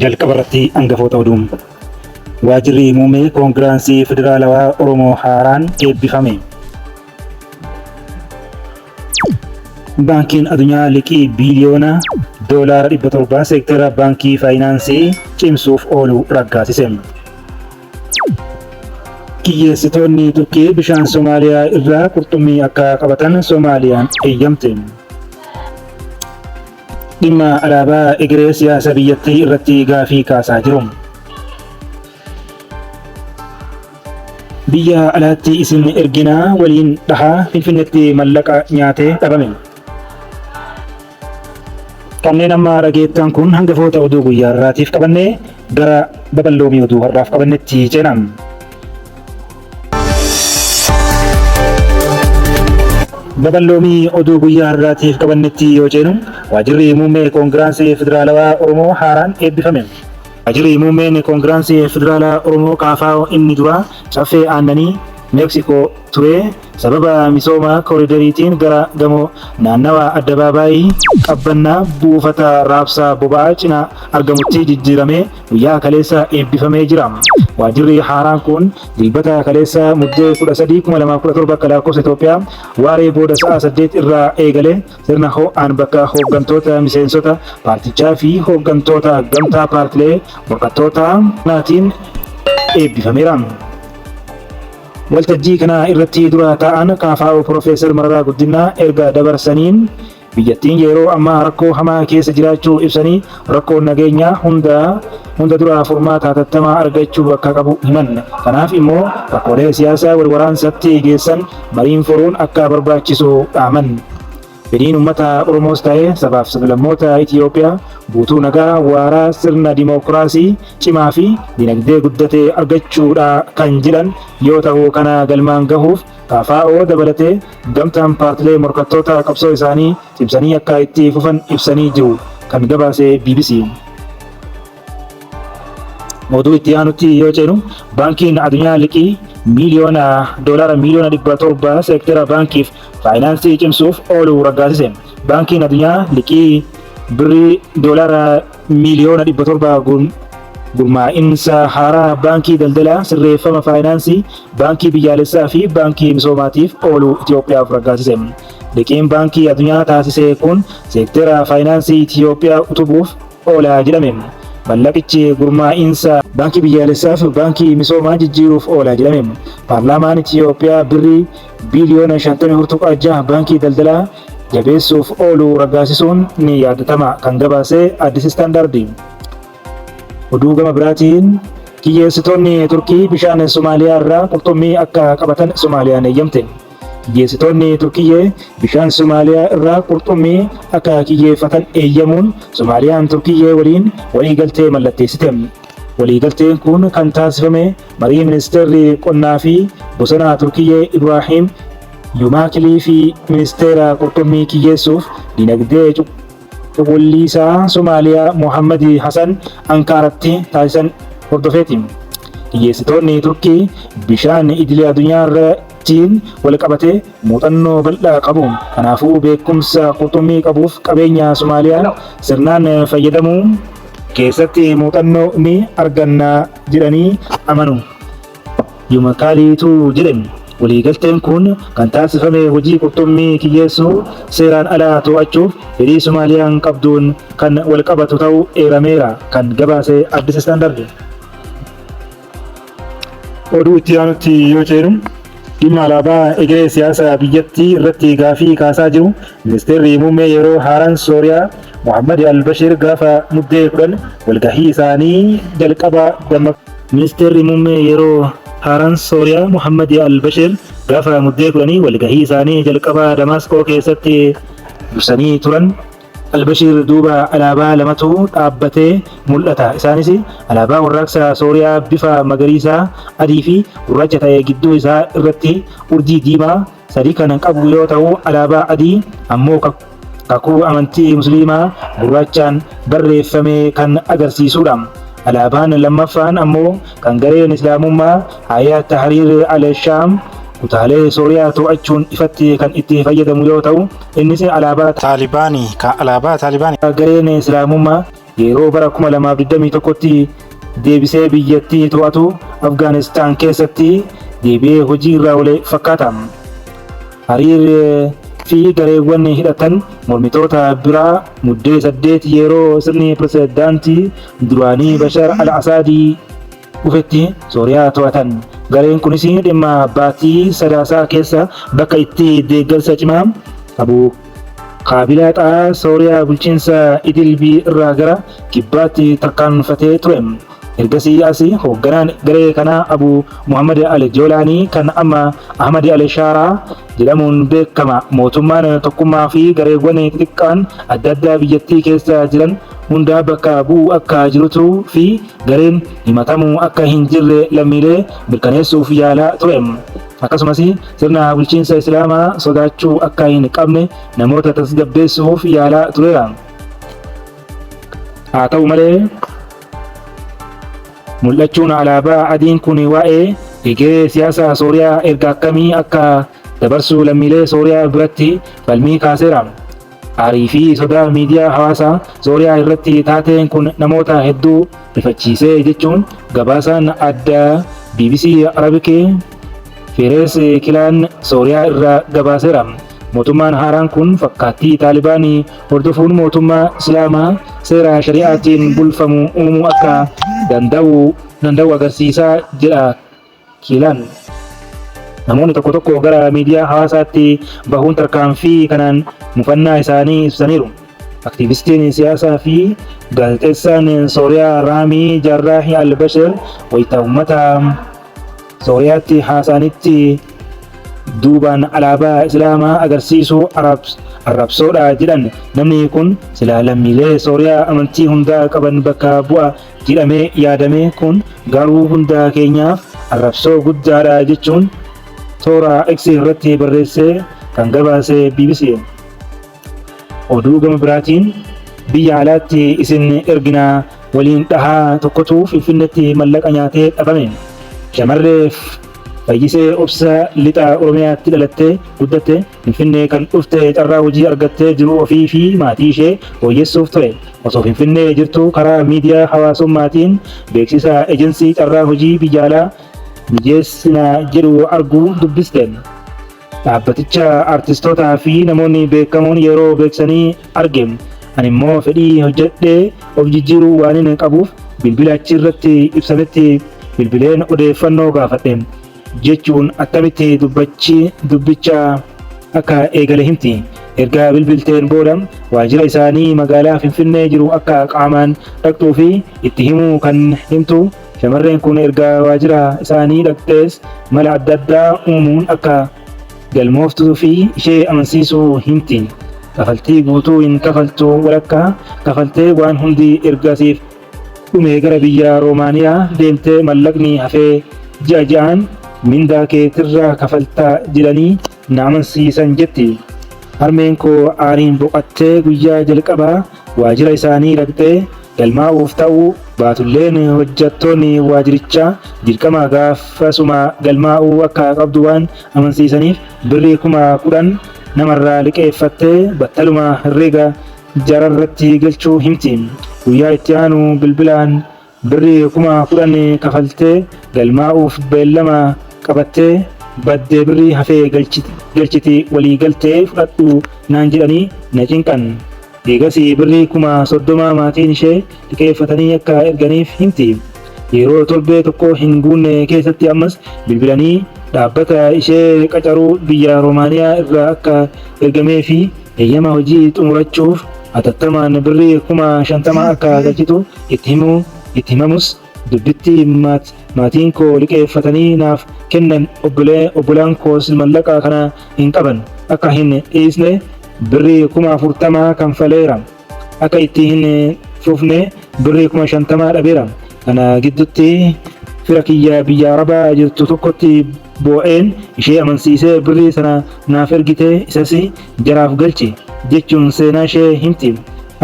Jalqaba irratti hangafoota oduu. Waajjirri Muummee Koongiraansii Federaalawaa Oromoo haaraan eebbifame. Baankiin Adunyaa liqii biiliyoona doolaara 700 seektara baankii faayinaansii cimsuuf oolu raggaasise. Kiyyeessitoonni Turkii bishaan Somaaliyaa irraa qurxummii akka qabatan Somaaliyaan eeyyamte. Dhimma alaabaa egeree siyaasa biyyattii irratti gaafii kaasaa jiru. Biyya alaatti isin erginaa waliin dhahaa Finfinneetti mallaqa nyaatee dhabame. Kanneen amma dhageettan kun hangafoota oduu guyyaa har'aatiif qabannee gara babal'oomii oduu har'aaf qabannetti ceena. Babal'oomii oduu guyyaa har'aatiif qabannetti yoo ceenu waajirri muummee koongiraansii federaalawaa Oromoo haaraan eebbifame. Waajirri muummeen koongiraansii federaalaa Oromoo KFO inni duraa caffee aannanii Meeksikoo ture sababa misooma koridariitiin gara gamoo naannawa Addabaabaayii Qabbannaa buufata raabsaa boba'aa cinaa argamutti jijjiiramee guyyaa kaleessa eebbifamee jira. Waajjirri haaraan kun Dilbata kaleessa Muddee 13, 2017 akka lakkoofsa Itoophiyaa waaree booda sa'a 8 irraa eegalee sirna ho'aan bakka hooggantoota miseensota paartichaa fi hooggantoota gamtaa paartilee morkattootaa naatiin eebbifameera. Waltajjii kana irratti dura taa'aan KFO Piroofeesar Mararaa Guddinaa erga dabarsaniin biyyattiin yeroo ammaa rakkoo hamaa keessa jiraachuu ibsanii rakkoon nageenyaa hunda hunda dura furmaata hatattamaa argachuu akka qabu himan. Kanaaf immoo rakkoolee siyaasaa wal waraansatti geessan mariin furuun akka barbaachisu dhaaman. Fedhiin uummata Oromoos ta'ee sabaaf sablammoota Itiyoophiyaa guutuu nagaa waaraa sirna dimookiraasii cimaa fi dinagdee guddate argachuudha kan jedhan yoo ta'u kana galmaan gahuuf KFO dabalatee gamtaan paartilee morkattoota qabsoo isaanii cimsanii akka itti fufan ibsanii jiru kan gabaase bbc. Oduu itti aanutti yoo ceenu baankiin addunyaa liqii miiliyoona doolaara miiliyoona 700 seektera baankiif faayinaansii cimsuuf oolu raggaasise. Baankiin addunyaa liqii birrii doolaara miiliyoona 700 gurmaa'insa haaraa baankii daldalaa sirreeffama faayinaansii baankii biyyaalessaa fi baankii misoomaatiif oolu Itoophiyaaf raggaasise. Liqiin baankii addunyaa taasise kun seektera faayinaansii Itoophiyaa utubuuf oola jedhame. Mallaqichi gurmaa'insa baankii biyyaalessaaf baankii misoomaa jijjiiruuf oola jedhame. Paarlaamaan Itiyoophiyaa birrii biiliyoona 54.6 baankii daldalaa jabeessuuf oolu raggaasisuun ni yaadatama kan gabaase Addis Standard. Oduu gama biraatiin kiyyeessitoonni Turkii bishaan Somaaliyaa irraa qurxummii akka qabatan Somaaliyaan eeyyamte. Kiyyeessitoonni Turkiyyee bishaan Somaaliyaa irraa qurxummii akka kiyyeeffatan eeyyamuun Somaaliyaan Turkiyyee waliin waliigaltee mallatteessite. Waliigalteen kun kan taasifame marii ministeerri qonnaa fi bosonaa Turkiyyee Ibraahiim Yumaakilii fi ministeera qurxummii kiyyeessuuf dinagdee Cuqulliisaa Somaaliyaa Mohaammad Hasan Ankaaratti taasisan hordofeeti. Kiyyeessitoonni Turkii bishaan idilee addunyaa irrattiin wal qabatee muuxannoo bal'aa qabu. Kanaafuu beekumsa qurxummii qabuuf qabeenya Somaaliyaa sirnaan fayyadamuu keessatti muuxannoo ni arganna jedhanii amanu. Yumakaaliitu jedhe. Waliigalteen kun kan taasifame hojii qurxummii kiyyeessuu seeraan alaa to'achuuf fedhii Somaaliyaan qabduun kan walqabatu ta'uu eerameera kan gabaase Addis Standard. Oduu itti aanutti yoo ceenu dhimma alaabaa egeree siyaasa biyyattii irratti gaafii kaasaa jiru ministeerri muummee yeroo haaraan Sooriyaa Mohammad Al-Bashir gaafa Muddee 10 walgahii isaanii jalqaba Ministeerri muummee yeroo haaraan Sooriyaa Mohammad Al-Bashir gaafa Muddee 10 walgahii isaanii jalqabaa Damaasqoo keessatti dursanii turan. Al-Bashir duuba alaabaa lamatu dhaabbatee mul'ata. Isaanis alaabaa warraaqsa Sooriyaa bifa magariisaa, adii fi gurraacha ta'e gidduu isaa irratti urjii diimaa sadii kan qabu yoo ta'u, alaabaa adii ammoo kakuu amantii Musliimaa gurraachaan barreeffame kan agarsiisudha. Alaabaan lammaffaan ammoo kan gareen Islaamummaa Hayaat Tahriir al-Shaam kutaalee Sooriyaa to'achuun ifatti kan itti fayyadamu yoo ta'u, innis alaabaa Taalibaanii alaabaa Taalibaanii. gareen Islaamummaa yeroo bara 2021tti deebisee biyyattii to'atu Afgaanistaan keessatti deebi'ee hojii irra oole fakkaata. Hariir fi gareewwan hidhatan mormitoota biraa Muddee 8 yeroo sirni pirezidaantii duraanii Bashar al-Asaadii kufetti Sooriyaa to'atan. Gareen kunis dhimma baatii Sadaasaa keessa bakka itti deeggarsa cimaa qabu Kaabilaa Xaa Sooriyaa bulchiinsa Idilbii irraa gara kibbaatti tarkaanfatee ture. Ergasii as hoogganaan garee kanaa Abu Muhammad al-Joolaanii kan amma Ahmad al-Shaaraa jedhamuun beekama. Mootummaan tokkummaa fi gareewwan xixiqqaan adda addaa biyyattii keessa jiran hundaa bakka bu'u akka jirutu fi gareen himatamuu akka hin jirre lammiilee mirkaneessuuf yaalaa ture. Akkasumas sirna bulchiinsa Islaamaa sodaachuu akka hin qabne namoota tasgabbeessuuf yaalaa tureera. Haa ta'u malee mul'achuun alaabaa adiin kun waa'ee egeree siyaasa Sooriyaa erga akkamii akka dabarsu lammiilee Sooriyaa biratti falmii kaaseera. Aarii fi sodaa miidiyaa hawaasaa Sooriyaa irratti taateen kun namoota hedduu rifachiisee jechuun gabaasaan addaa bbc Arabic Feerees Kilaan Sooriyaa irraa gabaaseera. Mootummaan haaraan kun fakkaattii Taalibaanii hordofuun mootummaa Islaamaa seera Shari'aatiin bulfamu uumuu akka danda'u danda'u agarsiisaa jedha Kiilaan. Namoonni tokko tokko gara miidiyaa hawaasaatti bahuun tarkaanfii kanaan mufannaa isaanii ibsaniiru. Aktiivistiin siyaasaa fi gaazexeessaan Sooriyaa Raamii Jaarraahi Al-Bashir wayita uummata Sooriyaatti haasa'anitti duubaan alaabaa Islaamaa agarsiisuu arrabsoodha jedhan. Namni kun silaa lammiilee Sooriyaa amantii hundaa qaban bakka bu'a jedhamee yaadame kun garuu hunda keenyaaf arrabsoo guddaadha jechuun toora X irratti barreessee kan gabaase bbc. Oduu gama biraatiin biyya alaatti isin ergina waliin dhahaa tokkotu Finfinnetti mallaqa nyaatee dhabame. Shamarree Fayyisee Obsa lixa Oromiyaatti dhalattee guddatte Finfinnee kan dhufte carraa hojii argattee jiruu ofii fi maatii ishee fooyyessuuf ture. Osoo Finfinnee jirtuu karaa miidiyaa hawaasummaatiin beeksisa ejensii carraa hojii biyya alaa mijeessina jedhu arguu dubbiste. Dhaabbaticha artistootaa fi namoonni beekamoon yeroo beeksisanii arge. Ani immoo fedhii hojjedhee of jijjiiruu waanin qabuuf bilbila achirratti ibsametti bilbileen odeeffannoo gaafadhe. Jechuun attamitti dubbachi dubbicha akka eegale himti. Erga bilbilteen booda waajjira isaanii magaalaa Finfinnee jiru akka qaamaan dhaqxuu fi itti himuu kan himtu shamarreen kun erga waajjira isaanii dhaqxees mala adda addaa uumuun akka galmooftuu fi ishee amansiisuu himti. Kafaltii guutuu hin kafaltu walakkaa kafaltee waan hundi erga siif dhume gara biyya Roomaaniyaa deemtee mallaqni hafee ji'a ji'aan mindaa keetirraa kafalta jedhanii na amansiisan jetti. Harmeen koo aariin boqattee guyyaa jalqabaa waajjira isaanii dhaqxee galmaa'uuf ta'uu baatulleen hojjattoonni waajjirichaa dirqama gaafasuma galmaa'uu akka qabdu waan amansiisaniif birrii 10,000 namarraa liqeeffattee battaluma herreega jararratti galchuu himti. Guyyaa itti aanu bilbilaan birrii 10,000 kafaltee galmaa'uuf beellama qabattee baddee birrii hafe galchiti walii galtee fudhadhu naan jedhanii na cinqan. Eegasii birrii 30,000 maatiin ishee liqeeffatanii akka erganiif himti. Yeroo torbee tokko hin guunne keessatti ammas bilbilanii dhaabbata ishee qacaruu biyya Roomaaniyaa irraa akka ergamee fi Heyyama hojii xumurachuuf hatattamaan birrii 50,000 akka galchitu itti himuu itti himamus dubbitti maatiin koo liqeeffatanii naaf kennan obbolaan koos mallaqa kana hin qaban akka hin dhiisne birrii 40,000 kanfaleera akka itti hin fufne birrii 50,000 dhabeera kana giddutti fira kiyya biyya arabaa jirtu tokkotti boo'een ishee amansiisee birrii sana naaf ergitee isas jaraaf galche jechuun seenaa ishee himti.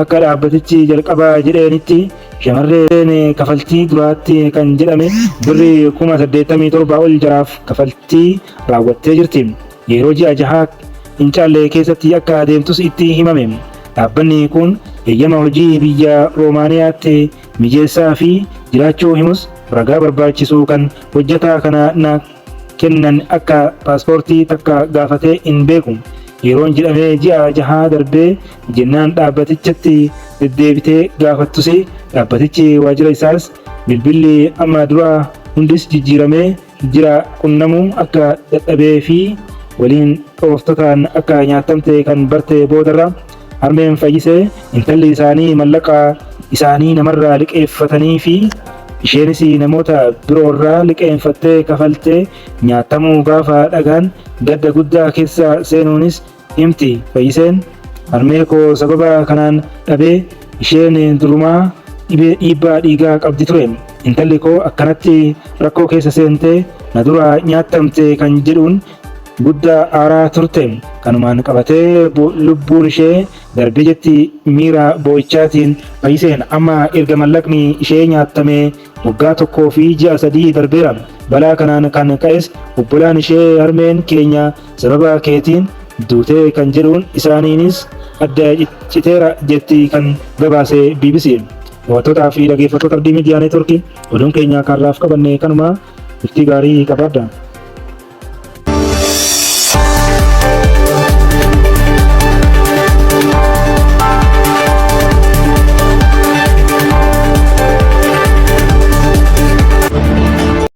Akka dhaabbatichi jalqaba jedheenitti shamarreen kafaltii duraatti kan jedhame birrii 87,000 ol jaraaf kafaltii raawwattee jirti. Yeroo ji'a jahaa hin caalle keessatti akka deemtus itti himame. Dhaabbanni kun Eeyyama hojii biyya Roomaaniyaatti mijeessaafii jiraachuu himus ragaa barbaachisu kan hojjetaa kana na kennan akka paaspoortii takka gaafatee hin beeku. Yeroon jedhamee ji'a jahaa darbee jennaan dhaabbatichatti deddeebitee gaafattus dhaabbatichi waajjira isaas bilbilli amma duraa hundis jijjiiramee jira qunnamuu akka dadhabee fi waliin dhooftotaan akka nyaatamte kan barte boodarra harmeen Fayyisee intalli isaanii mallaqa isaanii namarraa liqeeffatanii fi isheenis namoota biroorraa liqeeffattee kafaltee nyaatamuu gaafa dhagaan gadda guddaa keessa seenuunis himti Fayyiseen. Harmee koo sababa kanaan dhabee isheen durumaa dhibee dhiibbaa dhiigaa qabdi ture. Intalli koo akkanatti rakkoo keessa seentee na duraa nyaatamte kan jedhuun guddaa aaraa turte. Kanumaan qabatee lubbuun ishee darbe jetti miira boo'ichaatiin Fayyiseen. Amma erga mallaqni ishee nyaatamee waggaa 1 fi ji'a 3 darbeera. Balaa kanaan kan ka'es obbolaan ishee harmeen keenya sababa keetiin duutee kan jedhuun isaaniinis adda citeera jetti kan gabaase BBC. Daawwattootaa fi dhaggeeffattoota Abdii Miidiyaa Neetwoorkii, oduun keenya kaarraaf qabanne kanuma, turtii gaarii qabaadha.